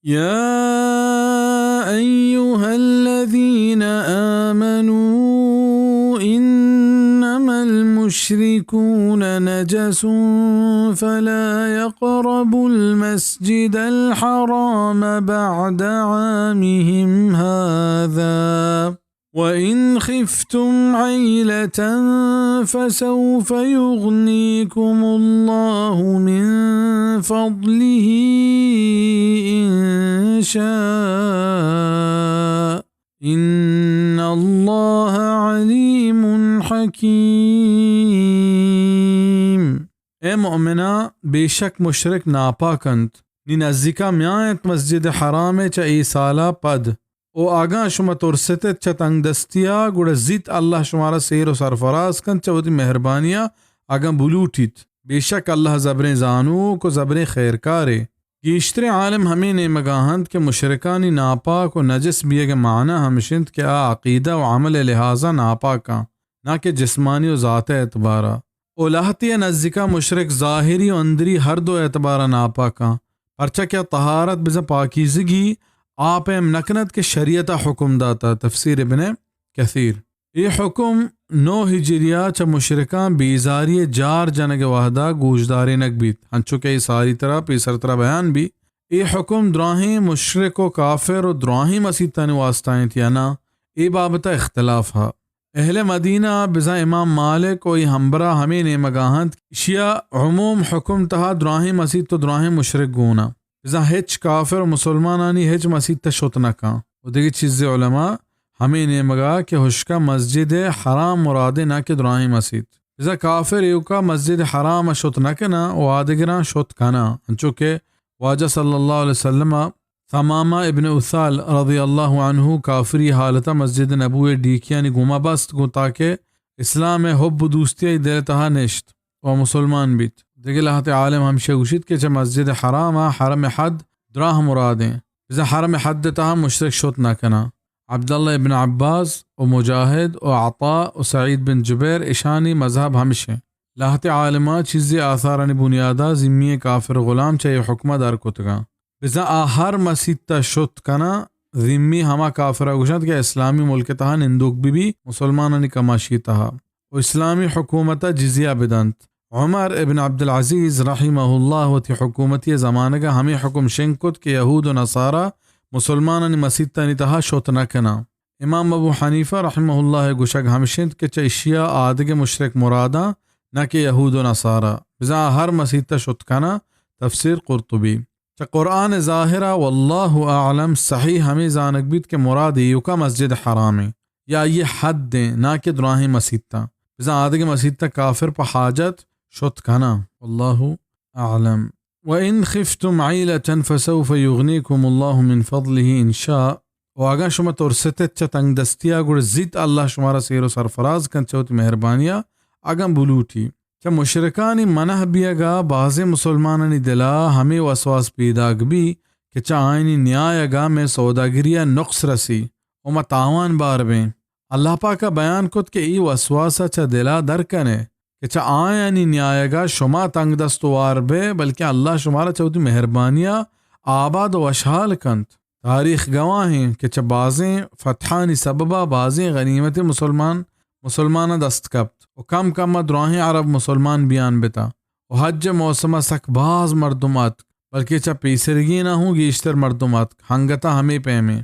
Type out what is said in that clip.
يا أيها الذين آمنوا إنما المشركون نجس فلا يقربوا المسجد الحرام بعد عامهم هذا وإن خفتم عيلة فسوف يغنيكم الله من فضله إن شاء إن الله عليم حكيم۔ اے مؤمناں، بے شک مشرک ناپاک انت۔ نی نزیکا میاینت مسجد حرام ء چہ اے سالا پد۔ و اگاں شما ترستت چہ تنگدستیا، گڑا زیت اللہ شمارا سیر و سرفراز کنت چہ وتی مہربانیا، اگاں بلوٹیت۔ بے شک اللہ زبریں زانوک و زبریں خیرکارے۔ گیشتریں عالم ہمے نیمگا انت کہ مشرکانی ناپاک و نجس بیگ ء معنی ہمش انت کہ آ عقیدہ و عمل ء لحاظا ناپاکاں، نہ کہ جسمانی و ذات ء اعتبارا۔ و لہتے ء نزیکا مشرک ظاہری و اندری ہر دو اعتبارا ناپاکاں، پرچا کہ آ طہارت بزاں پاکیزگی آ پیم نہ کنت کہ شریعت ء حکم داتا۔ تفسیر ابن کثیر۔ اے حکم نو ہجریہ چہ مشرکاں بیزاری ء جار جنگ ء وہدا گوشدارینگ بیت، انچو کہ اے ساری ترا پیسر ترا بیان بی۔ اے حکم دراہیں مشرک و کافر و دراہیں مسیتانی واسطہ انت یا نہ، اے بابت ء اختلاف ہا۔ اہل مدینہ بزاں امام مالک و اے ہمبرا ہمے نیمگا انت، اشیا عموم حکم تہا دراہیں مسیت و دراہیں مشرک گونا۔ بزاں ہچ کافر و مسلمانانی ہچ مسیت ء شت نہ کن۔ و دگہ چیزے علماء ہمے نیمگا کہ ہشکا مسجد حرام مرادے نہ کہ دراہیں مسیت۔ بزاں کافر ایوکا مسجد حرام ء شت نہ کناں و آدگراں شت کناں، انچو کہ واجہ صلی اللہ علیہ وسلم ء ثمامہ ابن اثال رضی اللہ عنہ کافری حالت ء مسجد نبوی ڈیکیانی گوما بست گوں تاکہ اسلام ء حب و دوستی ء دل تہا نشت و مسلمان بیت۔ دگہ لہتے عالم ہمشی گوشیت کہ چہ مسجد حرام ء حرم حد دراہ مرادیں، بزاں حرم حد تہا مشرک شت نہ کناں۔ عبداللہ ابن عباس و مجاہد و عطا و سعید بن جبیر اشانی مذہب ہمشیں۔ لہتے عالماں چیزے آثارانی بنیادا ذمی کافر غلام چہ اے حکمہ در کتگاں۔ بزاں آ ہر مسیت ء شت کناں، ذمی ہما کافر ء گوشنت کہ اسلامی ملک ء تہا نندوک بہ بی، مسلمانانی کماشی ء تہا و اسلامی حکومت ء جزیہ بدنت۔ عمر ابن عبدالعزیز رحمہ اللہ وتی حکومتی ء زمانگ ء ہمے حکم شنگ کت کہ یہود و نصارا مسلمانانی مسیتانی تہا شت نہ کناں۔ امام ابو حنیفہ رحمہ اللہ ء گوشگ ہمش انت کہ چہ اشیا آدگہ مشرک مراداں، نہ کہ یہود و نصارا۔ بزاں آ ہر مسیت ء شت کناں۔ تفسیر قرطبی۔ چہ قرآن ظاہرا واللہ اعلم صحیح ہمے زانگ بیت کہ مراد ایوکا مسجد حرامیں یا آئی حد ایں، نہ کہ دراہیں مسیتاں۔ بزاں آدگہ مسیتاں کافر پہ حاجت شت کناں۔ واللہ اعلم۔ وَإِنْ خِفْتُمْ عَيْلَةً فَسَوْفَ يُغْنِيكُمُ اللَّهُ مِنْ فَضْلِهِ إِنْ شَاءَ۔ و اگاں شما ترستت چہ تنگ دستیا، گڑا زیت اللہ شمارا سیر و سرفراز کنت چہ وتی مہربانیا، اگاں بلوٹی۔ چہ مشرکانی منع بیگا بازیں مسلمانانی دلا ہمے وسواس پیداگ بی کہ چہ آیانی نیایگا مئے سوداگریا نقص رسی و ما تاوان بار بیں۔ اللہ پاکا بیان کت کہ اے وسواسا چہ دلا در کنے کہ چہ آیانی نیایگا شما تنگ دست و وار بئے، بلکیں اللہ شمارا چہ وتی مہربانیا آباد و وشحال کنت۔ تاریخ گواہیں کہ چہ بازیں فتحانی سببا بازیں غنیمت مسلمان، مسلماناں دست کپت و کم کما دراہیں عرب مسلمان بیان بتا و حج موسما سک باز مردم اتک، بلکہ چہ پیسرگینا ہوں گیشتر مردم اتک۔ ہنگتا ہمے پیمیں۔